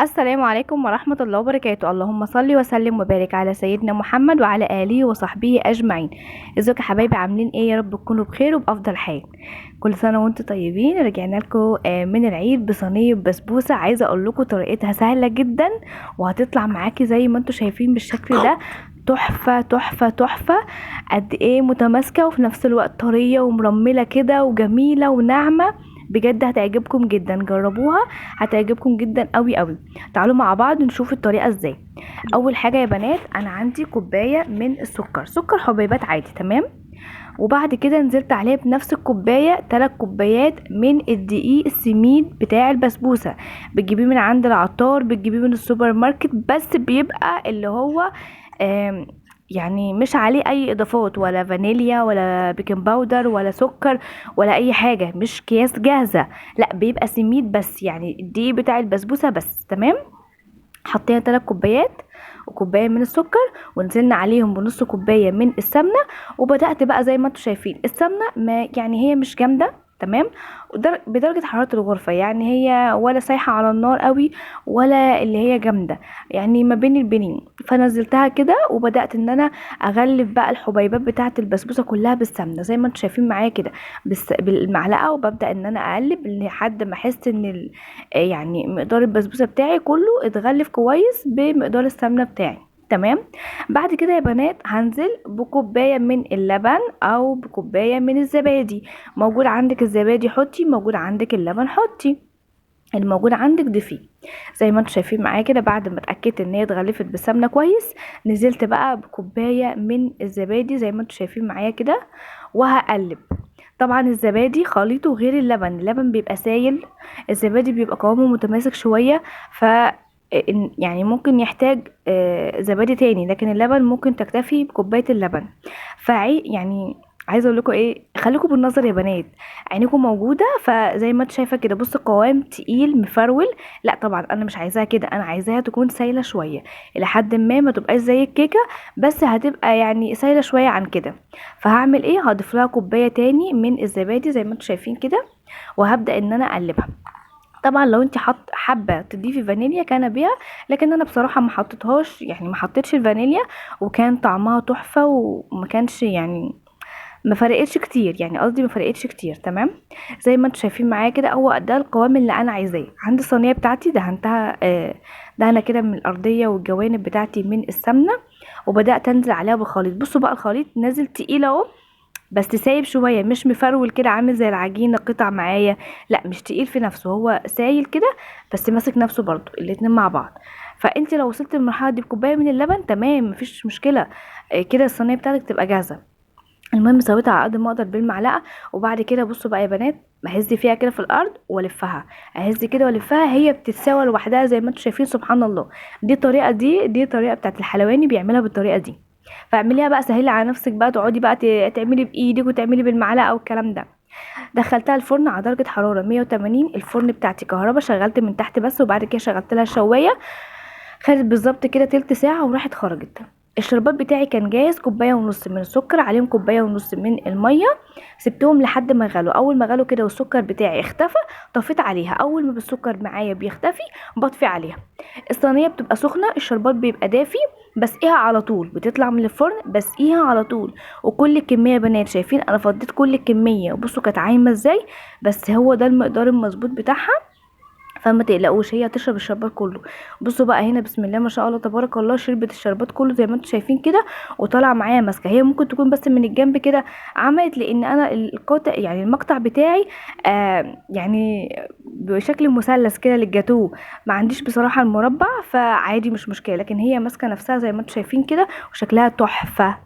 السلام عليكم ورحمة الله وبركاته. اللهم صل وسلم وبارك على سيدنا محمد وعلى آله وصحبه أجمعين. ازيكم يا حبايبي، عاملين ايه؟ يا رب تكونوا بخير وبأفضل حال. كل سنة وانتم طيبين. رجعنا لكم من العيد بصينية بسبوسة. عايزة اقول لكم طريقتها سهلة جدا وهتطلع معاكي زي ما انتم شايفين بالشكل ده، تحفة تحفة تحفة. قد ايه متماسكة وفي نفس الوقت طرية ومرملة كده وجميلة وناعمة، بجد هتعجبكم جدا. جربوها هتعجبكم جدا قوي قوي. تعالوا مع بعض نشوف الطريقة ازاي. اول حاجة يا بنات، انا عندي كوباية من السكر، سكر حبيبات عادي، تمام. وبعد كده نزلت عليها بنفس الكوباية 3 كوبايات من الدقيق السميد بتاع البسبوسه. بتجيبيه من عند العطار، بتجيبيه من السوبر ماركت، بس بيبقى اللي هو يعني مش عليه اي اضافات، ولا فانيليا ولا baking powder ولا سكر ولا اي حاجة، مش اكياس جاهزة، لا بيبقى سميد بس، يعني الدقيق بتاع البسبوسه بس، تمام. حطينا 3 كوبايات وكوبايه من السكر، ونزلنا عليهم بنص كوباية من السمنة. وبدات بقى زي ما انتم شايفين السمنة ما يعني هي مش جامدة، تمام، بدرجة حرارة الغرفة، يعني هي ولا سايحه على النار قوي ولا اللي هي جامدة، يعني ما بين البنين. فنزلتها كده وبدات ان انا اغلف بقى الحبيبات بتاعه البسبوسه كلها بالسمنه زي ما انتم شايفين معايا كده بالمعلقه، وببدا ان انا اقلب لحد ما احس ان يعني مقدار البسبوسه بتاعي كله اتغلف كويس بمقدار السمنة بتاعي، تمام. بعد كده يا بنات هنزل بكوبايه من اللبن او بكوبايه من الزبادي. موجود عندك الزبادي حطي، موجود عندك اللبن حطي، الموجود عندك ضيفيه. زي ما انتم شايفين معايا كده، بعد ما اتاكدت ان هي اتغلفت بالسمنه كويس، نزلت بقى بكوبايه من الزبادي زي ما انتم شايفين معايا كده، وهقلب. طبعا الزبادي خليطه غير اللبن، اللبن بيبقى سايل، الزبادي بيبقى قوامه متماسك شوية، ف يعني ممكن يحتاج زبادي تاني، لكن اللبن ممكن تكتفي بكوبايه اللبن. فعي يعني عايزه اقول لكم ايه، خليكم بالنظر يا بنات، عينيكم موجودة. فزي ما انت شايفه كده، بصوا القوام تقيل مفرول. لا طبعا انا مش عايزاها كده، انا عايزاها تكون سايله شوية الى حد ما، ما تبقاش زي الكيكه، بس هتبقى يعني سايله شوية عن كده. فهعمل ايه، هضيف لها كوباية تاني من الزبادي زي ما انتم شايفين كده، وهبدا ان انا اقلبها. طبعا لو انت حابة تضيفي فانيليا كان بيها، لكن انا بصراحة ما حطيتهاش، يعني ما حطيتش الفانيليا، وكان طعمها تحفة وما كانش يعني ما فرقتش كتير، يعني قصدي ما فرقتش كتير، تمام. زي ما انتم شايفين معايا كده، هو ده القوام اللي انا عايزاه. عندي الصينية بتاعتي دهنتها دهنه كده من الارضية والجوانب بتاعتي من السمنة، وبدات انزل عليها بالخليط. بصوا بقى الخليط نازل تقيل اهو، بس سايب شوية، مش مفرول كده عامل زي العجينة قطع معايا، لا مش تقيل في نفسه، هو سايل كده بس ماسك نفسه برضو، الاتنين مع بعض. فانت لو وصلت للمرحلة دي بكوبايه من اللبن تمام، مفيش مشكلة، كده الصينية بتاعتك تبقى جاهزة. المهم سويتها على قد ما اقدر بالمعلقه. وبعد كده بصوا بقى يا بنات، بهز فيها كده في الارض والفها، اهز كده والفها، هي بتتساوى لوحدها زي ما انتم شايفين. سبحان الله، دي الطريقة، دي طريقه بتاعت الحلواني بيعملها بالطريقة دي. فاعمليها بقى، سهلة على نفسك بقى، تقعدي بقى تعملي بايدك وتعملي بالمعلقه والكلام ده. دخلتها الفرن على درجه حرارة 180، الفرن بتاعتي كهربا، شغلت من تحت بس، وبعد كده شغلت لها الشوايه، خدت بالظبط كده تلت ساعة وراحت خرجت. الشربات بتاعي كان جاهز، كوباية ونص من السكر عليهم كوباية ونص من المية، سبتهم لحد ما غلوا. اول ما غلوا كده والسكر بتاعي اختفى طفيت عليها. اول ما بالسكر معايا بيختفي بطفي عليها. الصينية بتبقى سخنة، الشربات بيبقى دافي، بسقيها على طول، بتطلع من الفرن بسقيها على طول. وكل الكمية يا بنات شايفين انا فضيت كل الكمية، بصوا كانت عايمه ازاي، بس هو ده المقدار المظبوط بتاعها، فما تقلقوش هي هتشرب الشربات كله. بصوا بقى هنا بسم الله ما شاء الله تبارك الله، شربت الشربات كله زي ما انتم شايفين كده، وطالعه معايا ماسكه. هي ممكن تكون بس من الجنب كده عملت، لان انا القطع يعني المقطع بتاعي يعني بشكل مثلث كده للجاتوه، ما عنديش بصراحة المربع، فعادي مش مشكلة، لكن هي ماسكه نفسها زي ما انتم شايفين كده، وشكلها تحفة